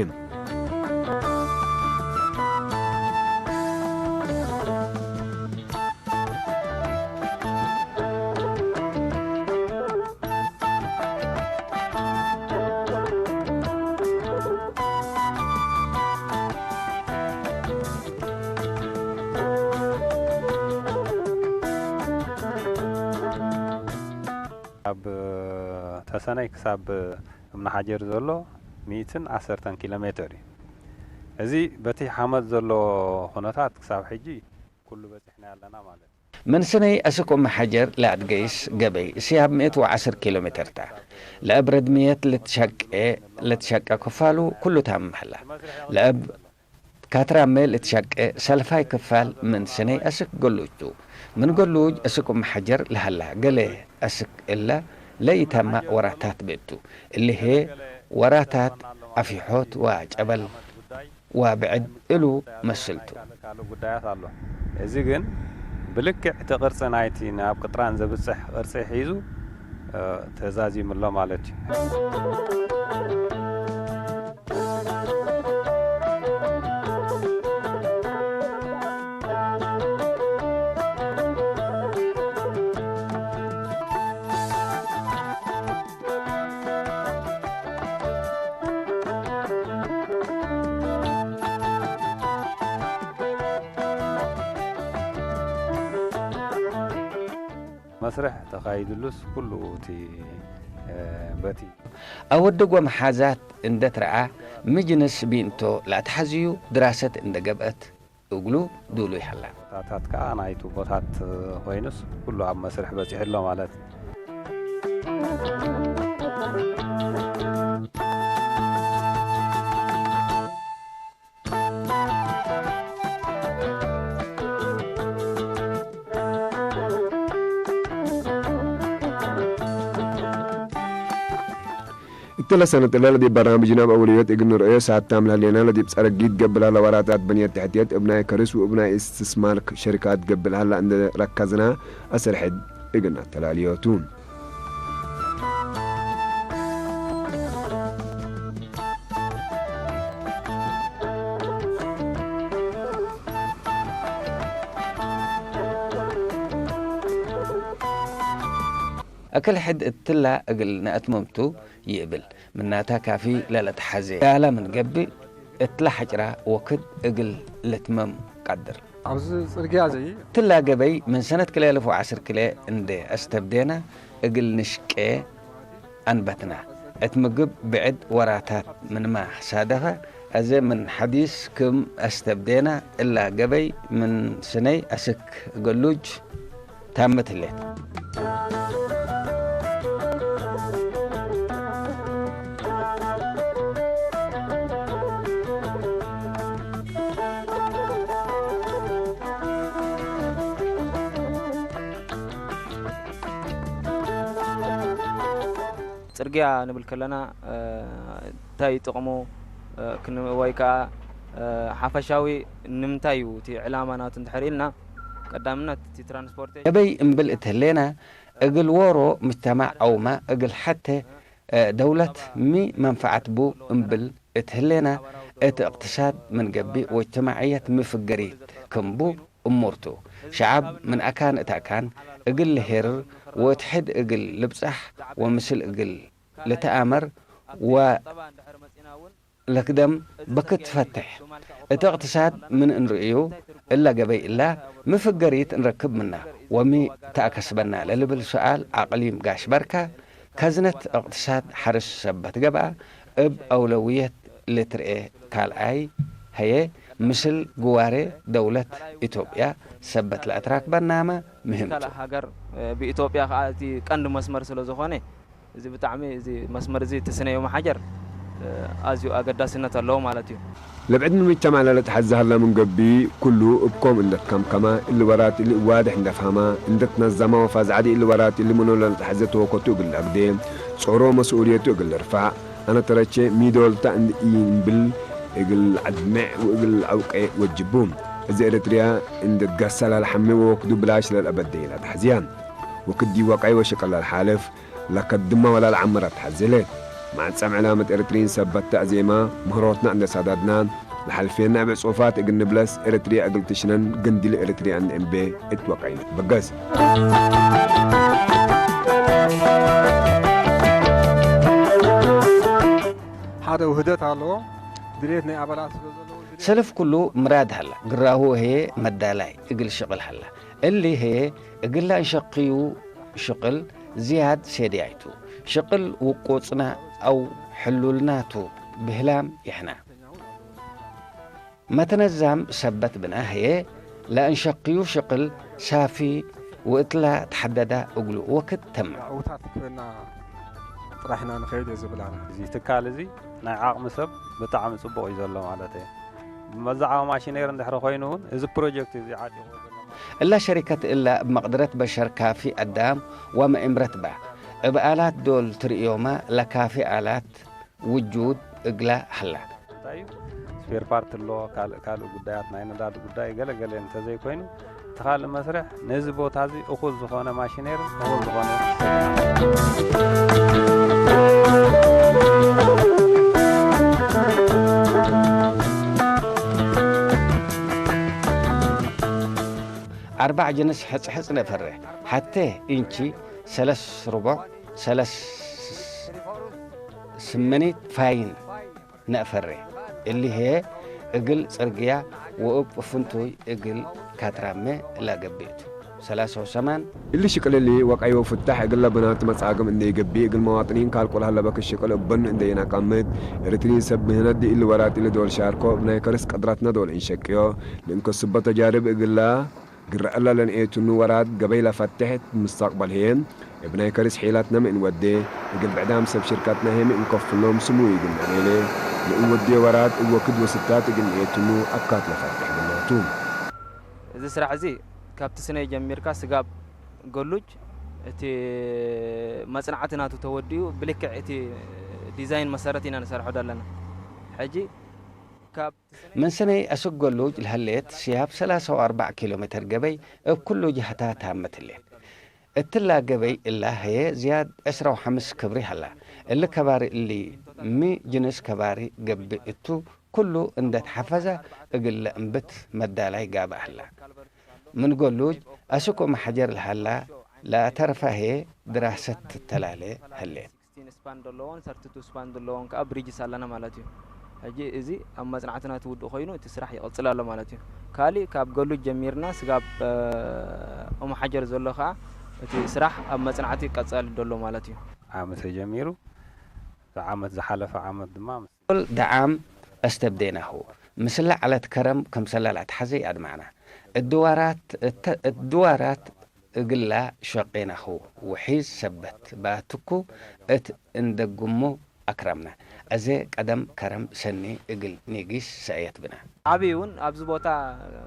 ካብ ተሰነይ ክሳብ እምነ ሓጀር ዘሎ ሚእትን ዐሰርተን ኪሎ ሜተር እዩ። እዚ በቲ ሓመድ ዘሎ ኩነታት ክሳብ ሕጂ ኩሉ በጺሕና ያለና ማለት እዩ። ምን ስነይ አስክ ኡመ ሐጀር ለአትገይስ ገበይ እስያብ ምእት ወዐስር ኪሎ ሜተር ተ። ለእብ ረድምየት ልትሸቄ፣ ልትሸቄ ክፋሉ ኩሉ ታምም ሀላ። ለእብ ካትራመ ልትሸቄ ሰልፋይ ክፋል ምን ስነይ አስክ ገሉጅ ቱ። ምን ገሉጅ አስክ ኡመ ሐጀር ለሀላ ገሌ አስክ እለ ለኢተመ ወራታት ብእቱ። እሊ ህዬ ወራታት አፊሖት ወጨበል ወብዕድ እሉ መስል ቱ። ካልእ ጉዳያት አሉ። እዚ ግን ብልክዕ እቲ ቅርጺ ናይቲ ናብ ቅጥራን ዘብጽሕ ቅርጺ ሒዙ፣ እ፣ ትእዛዝ ይምሎ ማለት እዩ። መስርሕ ተካይድሉስ ኩሉ እቲ፣ እ፣ በቲ። አወድግ ወመሓዛት እንዴ ትረአ፣ ሚ ጅንስ ቢንቶ ለአትሐዝዩ ድራሰት እንዴ ገብአት፣ እግሉ ዱሉይ ሀላ። ቦታታት ከኣ ናይቱ ቦታት ኮይኑስ፣ ኩሉ ኣብ መስርሕ በጺሑ ኣሎ ማለት። እትለ ሰነት እለ ለዲብ በርናምጅነ እብ አውለዮት እግል ንርአዮ ሳታም ለህሌነ፣ ለዲብ ጸረ ጊት ገብእ ለሀለ ወራታት ብንየት ተሕትየት እብ ናይ ከርስ ወእብ ናይ እስትስማር ሸሪካት ገብእ ለሀለ እንዴ ረከዝነ አስር ሕድ እግል ነአተላልዮ ቱ። እክል ሕድ እትላ እግል ነአትምም ቱ ይእብል። ምናተ፣ ካፊ ለለትሐዜ ዳለ ምን ገብእ፣ እትለ ሐጭራ ወክድ እግል ልትመም ቀድር። ኣብዚ ጽርግያ እዚ እትላ ገበይ ምን ሰነት ክልኤ አልፍ ወዐስር ክልኤ እንዴ አስተብዴነ እግል ንሽቄ አንበትነ። እት ምግብ ብዕድ ወራታት ምንመ ሳደፈ፣ አዜ ምን ሐዲስ ክም አስተብዴነ፣ እላ ገበይ ምን ስነይ አስክ ገሉጅ ታምት ህሌት። ጽርግያ ንብል ከለና፣ እ፣ እንታይ ጥቕሙ፣ እ፣ ክን-፣ ወይ ከኣ፣ እ፣ ሓፈሻዊ ንምንታይ እዩ እቲ ዕላማ ናቱ እንድሕር ኢልና፣ ቀዳምነት እቲ ትራንስፖርቴሽን። ገበይ እምብል እት ህሌነ፣ እግል ዎሮ ምጅተማዕ አውመ እግል ሐቴ፣ እ፣ ደውለት ሚ መንፈዐት ቡ እምብል እት ህሌነ፣ እት እቅትሳድ ምን ገብእ ወእጅትማዕየት ሚ ፍገሪት ክም ቡ እሙር ቱ። ሸዐብ ምን አካን እት አካን እግል ልሄርር ወእት ሕድ እግል ልብጸሕ ወምስል እግል ልትአመር ወለክደም በክት ትፈቴሕ። እት እቅትሳድ ምን እንርእዩ፣ እለ ገበይ እለ ሚ ፍገሪት እንረክብ ምነ ወሚ ተአከስበና ለልብል ሱኣል አቅሊም ጋሽ በርከ፣ ከዝነት እቅትሳድ ሐርስ ሰበት ገብአ፣ እብ አውለውየት ልትርኤ ካልኣይ ሀዬ፣ ምስል ግዋሬ ደውለት ኢትዮጵያ ሰበት ለአትራክበናመ ምህም ቱ። ሀገር፣ እ፣ ብኢትዮጵያ ከኣ እቲ ቀንዲ መስመር ስለ ዝኾነ፣ እዚ ብጣዕሚ፣ እዚ መስመር እዚ ትስነዩ መሓጀር፣ እ፣ ኣዝዩ ኣገዳስነት ኣለዎ ማለት እዩ። ለብዕድ ምን ምጅተማዕ ለለትሐዜ ሀላ ምን ገብእ፣ ኩሉ እብ ኮም እንደ ትከምከመ፣ እሊ ወራት እሊ እብ ዋድሕ እንደ ፈሀመ፣ እንደ ትነዘመ ወፋዝዐት እሊ ወራት እሊ ምኑ ለለትሐዜ ተወከቱ እግል ለአግዴ፣ ጾሮ መስኡልየቱ እግል ልርፈዕ፣ አነ ተረቼ ሚ ዶል ተ እንድ ኢእንብል እግል ለአድምዕ ወእግል ለአውቄ ወጅቡ። እዚ ኤረትርያ እንደ ትገሰ ለለሐሜ ወወክዱ ብላሽ ለለአበዴ ለአትሐዝየ። ወክድ ዲብ ወቀይ ወሽቅል ለልሓልፍ፣ ለከድመ ወለ ለዐምር አትሐዜ ሌት። ማዕጸም ዕላመት ኤረትርዪን ሰበት ተአዜመ፣ ምህሮትነ እንደ ሰደድነ፣ ለሐልፌነ እብ ዕጹፋት እግል ንብለስ፣ ኤረትርየ እግል ትሽነን፣ ግንዲ ለኤረትርየ እንደ እምቤ እት ወቀይ ንትበገስ። ሐደ ውህደት አለዎ። ድሌት ናይ አባላት ስለ ዘለዎ፣ ሰልፍ ኩሉ ምራድ ሀላ፣ ግራሁ ህዬ መዳላይ እግል ሽቅል ሀላ። እሊ ህዬ እግል ለእንሸቅዩ ሽቅል ዝያድ ሴድያይ ቱ። ሽቅል ውቁጽና አው ሕሉልና ቱ ብህላም ይሕና። መትነዛም ሰበት ብነ ህዬ ለእንሸቅዩ ሽቅል ሳፊ ወእትላ ተሐደዳ እግሉ ወክድ ተምም። እውታት ክበና ጥራሕና ንኸይድ ዝብል አነ። እዚ ትካል እዚ ናይ ዓቕሚ ሰብ ብጣዕሚ ጽቡቕ እዩ ዘሎ ማለት እየ። ብመዛዓዊ ማሽነሪ እንድሕሪ ኮይኑ እውን፣ እዚ ፕሮጀክት እዚ ዓጢቑ ዘሎ ማለት እላ ሸሪከት እላ እብ መቅደረት በሸር ካፊ አዳም ወመእምረት በ፣ እብ አላት ዶል ትርእዮመ ለካፊ አላት ውጁድ እግላ ሀላ። እንታይ እዩ? ስፔር ፓርት ኣሎ፣ ካልእ ካልእ ጉዳያት፣ ናይ ነዳዲ ጉዳይ ገለ ገለ እንተዘይኮይኑ፣ እቲ ካልእ መስርሕ ነዚ ቦታ እዚ እኹል ዝኾነ ማሽነሪ፣ እኹል ዝኾነ አርባዕ ጅንስ ሕጽሕጽ ነፈሬ፣ ሐቴ ኢንቺ ሰለስ ርቦዕ፣ ሰለስ ስምኒት ፋይን ነአፈሬ። እሊ ህዬ እግል ጽርግያ ወእብ ፍንቱይ እግል ካትራመ ለገብእ ቱ። ሰላሳ ወሰማን። እሊ ሽቅል እሊ ወቀይ ወፍታሕ እግል ለብናቱ መጻግም እንዴ ኢገብእ፣ እግል መዋጥኒን ካልቁ ለሀለበ ክሽቅል እበኑ እንዴ ኢነቀምት፣ ኤረትርዪን ሰብ ምህነት ዲብ እሊ ወራት እሊ ዶል ሻርኮ፣ እብ ናይ ከርስ ቅድረትነ ዶል እንሸቅዮ፣ ለእንከስቦ ተጃርብ እግላ ግረ እለ ለንኤቱኑ ወራት ገበይ ለፈቴሕ እት ምስተቅበል ህዬ፣ እብ ናይ ከርስ ሒላትነ ሚ እንወዴ፣ እግል ብዕዳም ሰብ ሽርከትነ ህዬ ሚ እንከፍሎም ስሙይ እግል ነቤሌ፣ ለእንወዴ ወራት እብ ወክድ ወስታት እግል ንኤቱኑ አካት ለፈቴሕ ብናቱ። እዚ ስራሕ እዚ ካብ ትስነዩ ጀሚርካ ስጋብ ገሉጅ እቲ መጽናዕቲ ናቱ ተወዲኡ ብልክዕ እቲ ዲዛይን መሰረት ኢና ንሰርሖ ደለና። ሕጂ ካብ ምን ሰኔ አስክ ገሉጅ ለህሌት ስያብ ሰላሳ ወአርበዕ ኪሎ ሜትር ገበይ እብ ኩሉ ጀሀታ ታመት ህሌት። እትላ ገበይ እላ ህዬ ዝያድ ዕስራ ወሐምስ ክብሪ ሀላ። እሊ ከባሪ እሊ ሚ ጅንስ ከባሪ ገብእ እቱ፣ ኩሉ እንደ ተሐፈዘ እግል ለእንብት መዳላይ ጋብእ ሀላ። ምን ገሉጅ አስክ እም ሐጀር ለሀላ ለአተርፈ ህዬ ድራሰት ትተላሌ ህሌት። ስክስቲን ስፓን ደለዎን፣ ሰርቲ ቱ ስፓን ደለዎን ከኣ ብሪጅስ ኣለና ማለት እዩ። ሕጂ እዚ ኣብ መጽናዕትና ትውድእ ኮይኑ እቲ ስራሕ ይቕጽል ኣሎ ማለት እዩ። ካልእ ካብ ገሉጅ ጀሚርና ስጋብ፣ እ፣ ኡም ሓጀር ዘሎ ከኣ እቲ ስራሕ ኣብ መጽናዕቲ ቀጻሊ ደሎ ማለት እዩ። ዓመት ተጀሚሩ፣ እዚ ዓመት ዝሓለፈ ዓመት ድማ ምስ ዶል ደዓም አስተብዴናሁ። ምስለ ዐለት ከረም ክምሰለ ለአትሐዜ አድመዕነ። እድዋራት እተ-፣ እድዋራት እግላ ሸቄናሁ ውሒዝ ሰበት ባትኩ እት እንደግሙ አክረምነ። አዜ ቀደም ከረም ሰኒ እግል ኒጊስ ሰእየት ብነ። ዐቢ እውን ኣብዚ ቦታ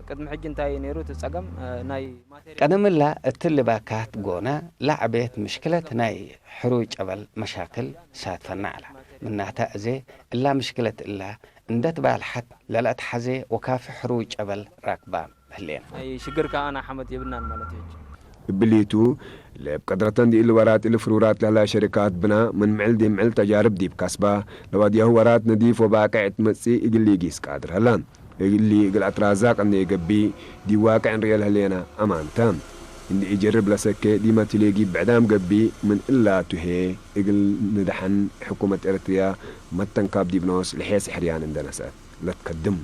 ቅድሚ ሕጂ እንታይ ነይሩ እቲ ጸገም፣ እ፣ ናይ ማቴሪያል ቀደምላ እትሊ ባካት ጎነ ለዐቤት ምሽክለት ናይ ሕሩይ ጨበል መሻክል ሳትፈነ ዐለ። ምናተ አዜ እላ ምሽክለት እላ እንደ ትባልሐት ለለአትሐዜ ወካፊ ሕሩይ ጨበል ራክባም ህሌነ። ናይ ሽግር ከኣ አና ሐመት የብልናን ማለት እዩ። እብሊቱ፣ ለእብ ቀድረተን ዲብ እሊ ወራት እሊ ፍሩራት ለህላ ሸሪካት ብና፣ ምን ምዕል ዲብ ምዕል ተጃርብ ዲብ ከስባ፣ ለዋድያሁ ወራት ነዲፍ ወባቅዕ እት መጽእ እግል ሊጊስ ቃድር ሀላ። እሊ እግል አትራዛቅ እንዴ ገብእ፣ ዲብ ዋቅዕ እንርኤ ለህሌነ አማን ተ። እንዴ ኢጀርብ ለሰኬ ዲመ ትሌጊ ብዕዳም ገብእ፣ ምን እላቱ ህዬ እግል ንደሐን ሕኩመት ኤረትርያ መተንካብ ዲብ ኖስ ለሔስ ሕርያን እንደ ነስአት። ለትከድም።